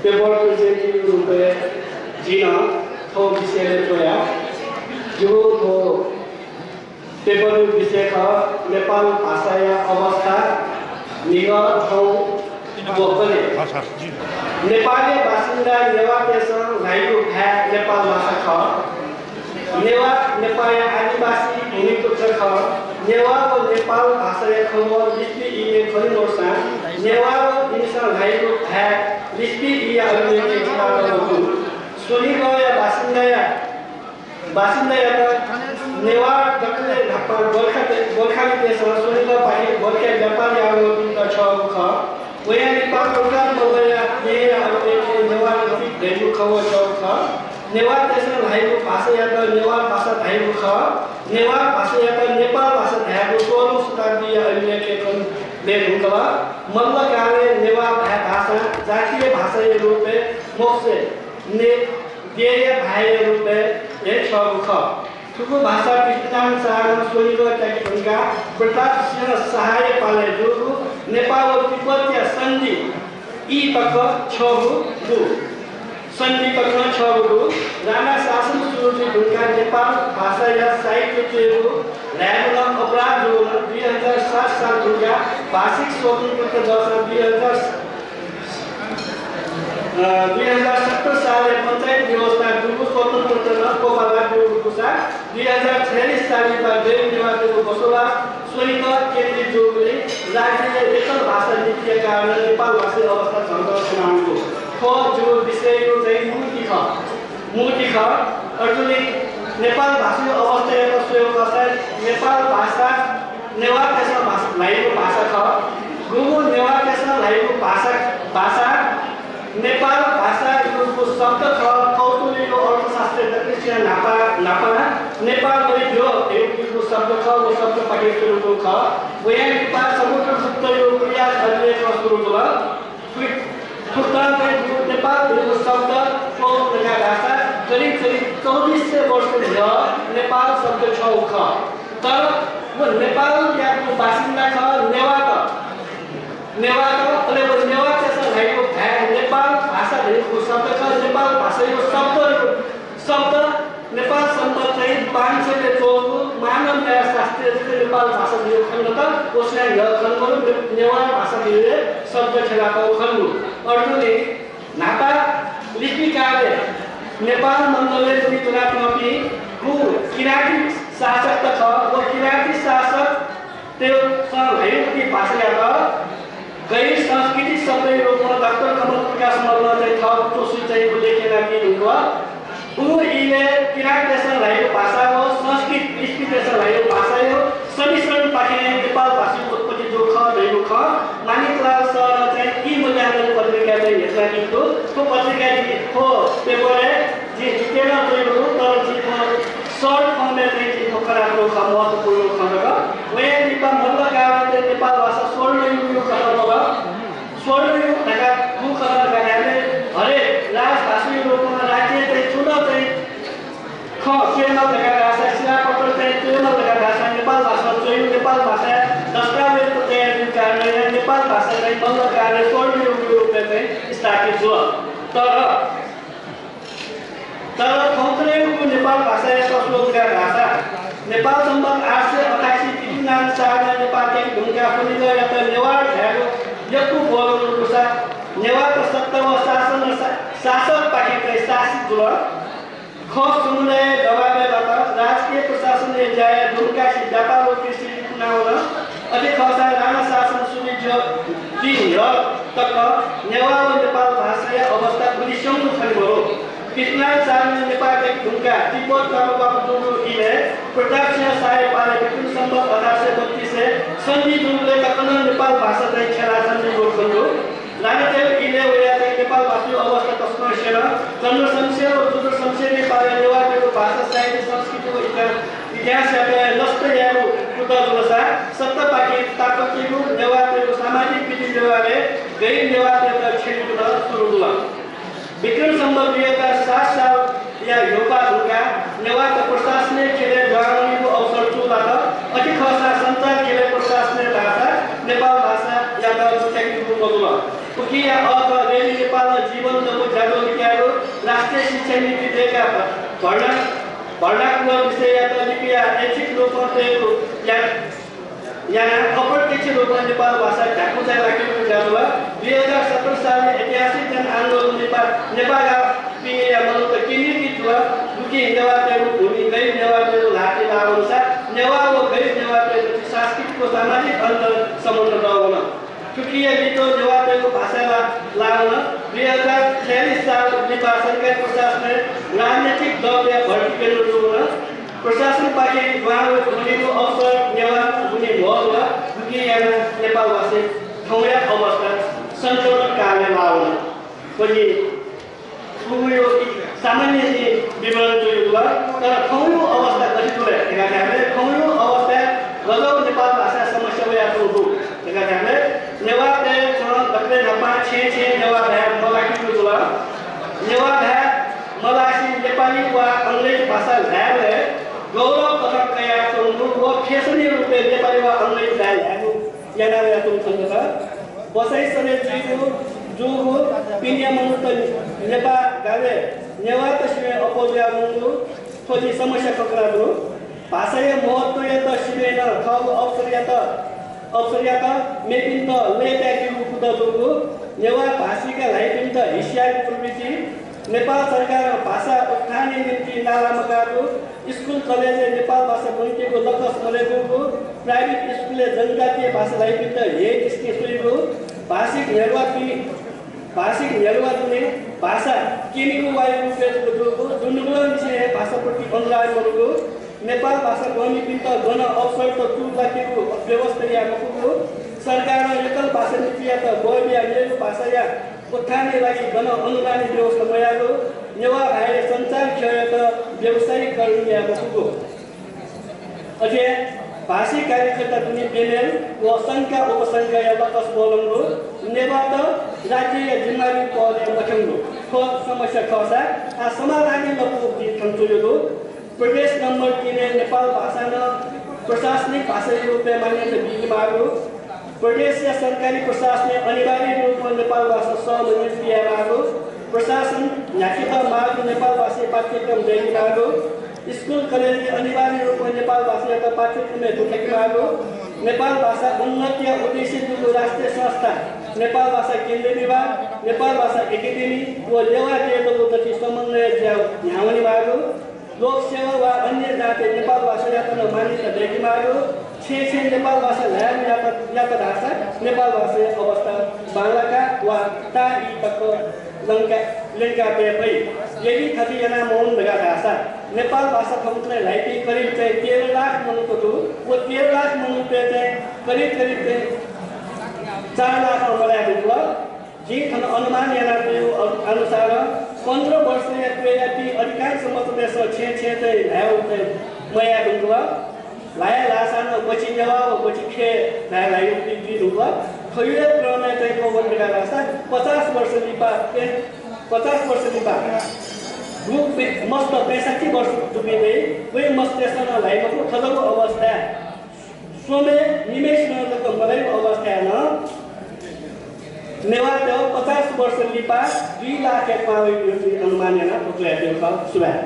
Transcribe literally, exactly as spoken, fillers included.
Paper presenting रूपय् जिं थ्व विषयलय् च्वया। जिगु थ्व पेपरया विषय खः नेपाल भाषाया अवस्था, म्हिगः, थौं व कन्हय्। नेपालया बासिन्दा नेवाःतय्‌सं ल्हाइगु भाय् नेपाल भाषा खः। नेवाः नेपाःया आदिवासी भूमिपुत्र खः। नेवाः व नेपाल भाषाया खँग्वः लिच्छवि इलय् खनी मखुसां नेवाः व इमिसं ल्हाइगु भाय् लिच्छवि इया अभिलेखय् छ्यलातःगु दु। स्वनिगःया बासिन्दाया बासिन्दायात नेवाः दकलय् न्हापां गोर्खा, गोर्खालीतय्‌सं स्वनिगःपाखें गोर्खाय् व्यापार याःवःपिन्त छ्यःगु खः। वयां लिपा कुर्काल मल्लया देय्‌या अभिलेखय् नेवाः लिपि धइगु खँग्वः छ्यःगु खः। नेवाःतय्‌सं ल्हाइगु भाषायात नेवाः भाषा धाइगु खः। नेवाः भाषायात नेपाल भाषा धायेगु सोह्रौं शताब्दीया अभिलेखय् खने दयेधुंकल। मल्लकालय् नेवाः भाय् भाषा जातीय भाषाया रूपय् मखुसें ने-, देय्‌या भाय्‌या रूपय् हे छ्यःगु खः। थुगु भाषा पृथ्वीनारायण शाहं स्वनिगः त्याके धुंकाः प्रताप सिंह शाहया पालय् जूगु नेपाल व तिब्बतया सन्धि ई तक छ्यःगु दु। सन्धि तक नं छ्यःगु दु। राणा शासन सुरु जुइ धुंकाः नेपाल भाषाया साहित्य च्वयेगु ल्हायेगु नं अपराध जूगु नं दुई हजार सात साल धुंकाः भाषिक स्वतन्त्रता दःसां दुई हजार अ, दुई हजार सत्र सालय् पञ्चायत व्यवस्था दुगु स्वतन्त्रता नं क्वपाला ब्यूगु दुसा दुई हजार छयालिस सालय् गैर नेवाःतय्‌गु बसोबास स्वनिगः केन्द्रित जूगुलिं राज्यया एकल भाषा नीतिया कारणं नेपाल भाषाया अवस्था झन झन थनावंगु। थ्व जिगु विषयया चाहिँ मूर्ति खः। मूर्ति खः। अथे जुलिं नेपाल भाषाया अवस्थायात स्वयेगु खःसा नेपाल भाषा नेवाःतय्‌सं भाषा, ल्हाइगु भाषा खः। गुगु नेवाःतय्‌सं ल्हाइगु भाषा, भाषा नेपाल भाषायागु शब्द खः। कौशलयागु अर्थशास्त्रय् दकलय् न्हापा, न्हापा नेपाल वइ द्यः धइगु शब्द खः। व शब्दपाखें सुरु जूगु खः। वयां लिपा समुद्रगुप्तयागु कुरियात अभिलेखं सुरु जुल। थुकथं चाहिँ नेपाल धइगु शब्द स्वयेगु धकाः धाःसा करिब करिब चौबिस सय वर्ष न्ह्यः नेपाल शब्द छ्यःगु खः। तर व नेपालयागु बासिन्दा खः नेवाःत। नेवाःत, अले व नेवाःतय्‌सं ल्हाइगु भाय् नेपाल भाषा धइगु शब्द खः। नेपाल भाषायागु शब्द, शब्द नेपाल सम्बत चाहिँ पाँच सयलय् च्वंगु मानव न्याय शास्त्रीय जक नेपाल भाषा धइगु खनेदत, व स्वयां न्ह्यः खनेमदु, ने-, नेवाः भाषा धइगु शब्द छ्यलातःगु खनेदु। अथे जुलिं न्हापा लिपिकारय् नेपाल मण्डलय् जुइ च्वनाच्वंपिंगु किराँती शासकत खः। व किराँती शासकतय्‌सं ल्हाइगु भाषायात गैर सांस्कृतिक शब्दया रूपमा डाक्टर कमल प्रकाश मल्लं चाहिँ थःगु च्वसुइ चाहिँ उल्लेख यानादी धुंकल। उगु इलय् किराँततय्‌सं ल्हाइगु भाषा व संस्कृत लिपितय्‌सं ल्हाइगु भाषाया सम्मिश्रणपाखें नेपाल भाषाया उत्पत्ति जूगु खः धइगु खँ माणिकलाल सरं चाहिँ ई मूल्याङ्कन पत्रिकाय् चाहिँ न्ह्यथनादीगु दु। थ्व पत्रिकाय् जिं थ्व पेपरय् जिं जिते नं च्वयागु दु, तर जिं थ्व short form-य् चाहिँ जिं थ्व कनातःगु खः, महत्त्वपूर्ण खँ जक। वयां लिपा मल्लकालय् चाहिँ नेपाल भाषा स्वर्णयुगया खँ मखु, स्वर्णयुग धकाः गुगु खँ धकाः धायेबलय् हरेक राजभाषाया रूपमा राज्यय् चाहिँ छुं नं चाहिँ खँ च्वयेमाल धकाः धाःसा, शिलापत्र चाहिँ च्वयेमाल धकाः धाःसा नेपाल भाषां च्वयेगु, नेपाल भाषाया दस्तावेज तयार जुइगु कारणं नेपाल भाषा चाहिँ मल्लकालय् स्वर्णयुगया रूपय् चाहिँ स्थापित जुल। तर, तर थौंकन्हय्‌गु नेपाल भाषायात स्वयेगु धकाः धाःसा नेपाल सम्बत आठ सय अठासी पृथ्वीनारायण शाहं नेपाः त्याके धुंकाः स्वनिगःयात नेवार धायेगु यक्व ब्वलंगु दुसा नेवाःत सत्ता व शासन, शा-, शासकपाखें चाहिँ शासित जुल। खस समुदाय दबाबय् लात। राजकीय प्रशासनया ज्याय् दुम्कासे व्यापार व कृषि लिपुना वन। अथे खःसा राणा शासन सुरु जुइ न्ह्यः तक नेवाः व नेपाल भाषाया अवस्था गुलि स्यंगु खने मदु। पृथ्वीनारायण शाहं नेपाः त्याके धुंकाः तिब्बत तापाक्क जूगु इलय् प्रताप सिंह शाहया पालय् विक्रम सम्बत अठार सय बत्तीसय् सन्धि जूबलय् तक नं नेपाल भाषा चाहिँ छ्यला सन्धि जूगु खने दु। राणातय्‌गु इलय् वयाः चाहिँ नेपाल भाषाया अवस्था तसकं स्यन। चन्द्र शमशेर व जुद्ध शमशेरया पालय् नेवाःतय्‌गु भाषा, साहित्य, संस्कृति व इतिहा-, इतिहासयात नष्ट यायेगु कुतः जुलसा सत्तापाखें तापाक्कयागु नेवाःतय्‌गु सामाजिक विधि व्यवहारय् गैर नेवाःतय्‌त छ्यनीगु नं सुरु जुल। विक्रम सम्बत दुई हजार सात सालया ह्यःपाः धुंकाः नेवाःत प्रशासनया ख्यलय् दुहां वनीगु अवसर चूलात। अथे खःसा सञ्चार ख्यलय् प्रशासनय् धाःसा नेपाल भाषायात दुथ्याकेगु मजुल। उकिया अर्थ रेडियो नेपालं जीवन दबू ज्याझ्वः लिकयागु, राष्ट्रिय शिक्षा नीति दय्काः भर्ना, भर्नाकुलर विषययात लिकयाः ऐच्छिक रूपं तयेगु या, यानाः अप्रत्यक्ष रूपं नेपाल भाषा ध्याकुँचाय् लाकेगु ज्याझ्वः। दुई हजार सत्र सालय् ऐतिहासिक जनआन्दोलन नेपाल, नेपाल पिंगया मनूत केन्द्रीकृत जुल। उकिं नेवाःतय्गु भूमि गैर नेवाःतय्गु ल्हातिइ लाः वंसा नेवाः व गैर नेवाःतय्गु सांस्कृतिक व सामाजिक अन्तर सम्बन्ध दः वन। थुकिया लिच्वः नेवाःतय्गु भाषा ला-, लाः वन। दुई हजार छयालिस साल लिपा सरकारी प्रशासनय् राजनैतिक दलया भर्ती केन्द्र जू वन। प्रशासनपाखें दुहां वनेगु अवसर नेवाःतय्गु म्वाः जुल। उकिं यानाः नेपाल भाषाया थौंया अवस्था संशोधन कालय् लाः वन। थ्व नि थुगु सामान्य निं विवरण जुल, तर थौंया अवस्था गथे जुल धकाः धायेबलय् थौंया अवस्थाय् गज्याःगु नेपाल भाषाया समस्या वयाच्वंगु दु धकाः धायेबलय् नेवाःतय् छुं दकलय् न्हापां छेँय् छेँय् नेवाः भाय् मलाकेगु जुल। नेवाः भाय् मलासे नेपाली वा अंग्रेजी भाषा ल्हायेबलय् गौरव कथं कयाच्वंगु व फैसनया रूपय् नेपाली वा अंग्रेजी भाय् ल्हायेगु याना वयाच्वंगु खनेदत। बसाइँ सरे जुइगु, जूगु पिनेया मनूत नेपाः गालय् नेवाःत सिबें अप्वः जुयावंगु थ्व नि समस्या खँ कनादु। भाषाया महत्वयात सिबें नं थःगु अवसरयात, अवसरयात मेपिन्त लय्ताय्केगु कुतः जूगु, नेवाः भाषिका ल्हाइपिन्त हिस्यायेगु प्रवृत्ति, नेपाल सरकारं भाषा उत्थानया निंतिं नाला मकाःगु, स्कूल कलेजय् नेपाल भाषा ब्वंकेगु लकस मदय्कूगु, प्राइभेट स्कूलय् जनजातीय भाषा ल्हाइपिन्त हेय् दृष्टिं स्वइगु, भाषिक न्ह्यलुवा पिने, भाषिक न्ह्यलुवा दुने भाषा केनेगु वाइगु रूपय् जक जूगु, दुनुगलंनिसें हे भाषाप्रति अनुराग मदुगु, नेपाल भाषा ब्वनीपिन्त गनं अवसरत चूलाकेगु व्यवस्था याये मफुगु, सरकारं एकल भाषा नीतियात बः बियाः मेगु भाषाया उत्थानया लागि गनं अनुदानया व्यवस्था मयाःगु, नेवाः भाय्या सञ्चार ख्यःयात व्यावसायिकीकरण याये मफुगु। अथे भाषिक कार्यकर्ता दुने बेमेल व शंका उपशंकाया लकस ब्वलंगु, नेवाःत राज्यया जिम्मेवारी पदय् मथ्यंगु थ्व समस्या खःसा आः समाधानया लँपु जुइ धुंकूगु। प्रदेश नम्बर तीनय् नेपाल भाषां नं प्रशासनिक भाषाया रूपय् मान्यता बीके माःगु। प्रदेशया सरकारी प्रशासनय् अनिवार्य रूपं नेपाल भाषा सः मन्यता बियाये माःगु। प्रशासन न्ह्याकेत माःगु नेपाल भाषाया पाठ्यक्रम दयेके माःगु। स्कूल कलेजय् अनिवार्य रूपं नेपाल भाषायात पाठ्यक्रमय् दुथ्याके माःगु। नेपाल भाषा उन्नतिया उद्देश्य जूगु राष्ट्रिय संस्था नेपाल भाषा केन्द्र विभाग, नेपाल भाषा एकेडेमी व नेवाः देय् दबू दथुइ समन्वय जुयाः न्ह्यावने माःगु। लोकसेवा वा अन्य जाँतय् नेपाल भाषायात नं मान्यता दयेके माःगु। छेँय् छेँय् नेपाल भाषा ल्हायेगु यात, यात धाःसा नेपाल भाषाया अवस्था बांलाका वा ताःई तक लंका, ल्यंका तये फइ। यदि थथे याना मवन धकाः धाःसा नेपाल भाषा थौंकन्हय् ल्हाइपिं करिब चाहिँ तेह्र लाख मनूत दु। व तेह्र लाख मनूतय् चाहिँ करिब करिब चाहिँ चार लाखं मलाये धुंकल। जिं थन अनुमान यानातयागु अ-, अनुसार पन्ध्र वर्षया क्वय्यापिं अधिकांश मचातय्सं छेँय् छेँय् चाहिँ ल्हायेगु चाहिँ मयाये धुंकल। ल्हाये ल्हाःसां नं बचि नेवाः व बचि खय् भाय् ल्हाइपिं जुइ धुंकल। थ्वया क्रमय् चाहिँ थ्व वन धकाः धाःसा पचास वर्ष लिपा, ए, पचास वर्ष लिपा दु, मस्त पैंसट्ठी वर्ष दुपिं दइ, वइ मस्तय्सं नं ल्हाइ मखु। थज्याःगु अवस्थाय् स्वम्हं निम्हय्सिनं जक मदइगु अवस्थाय् नं नेवाःत पचास वर्ष लिपा दुई लाखय् क्वहां वइगु अनुमान यानाः थ्व च्वयातयागु खः। सुभाय्।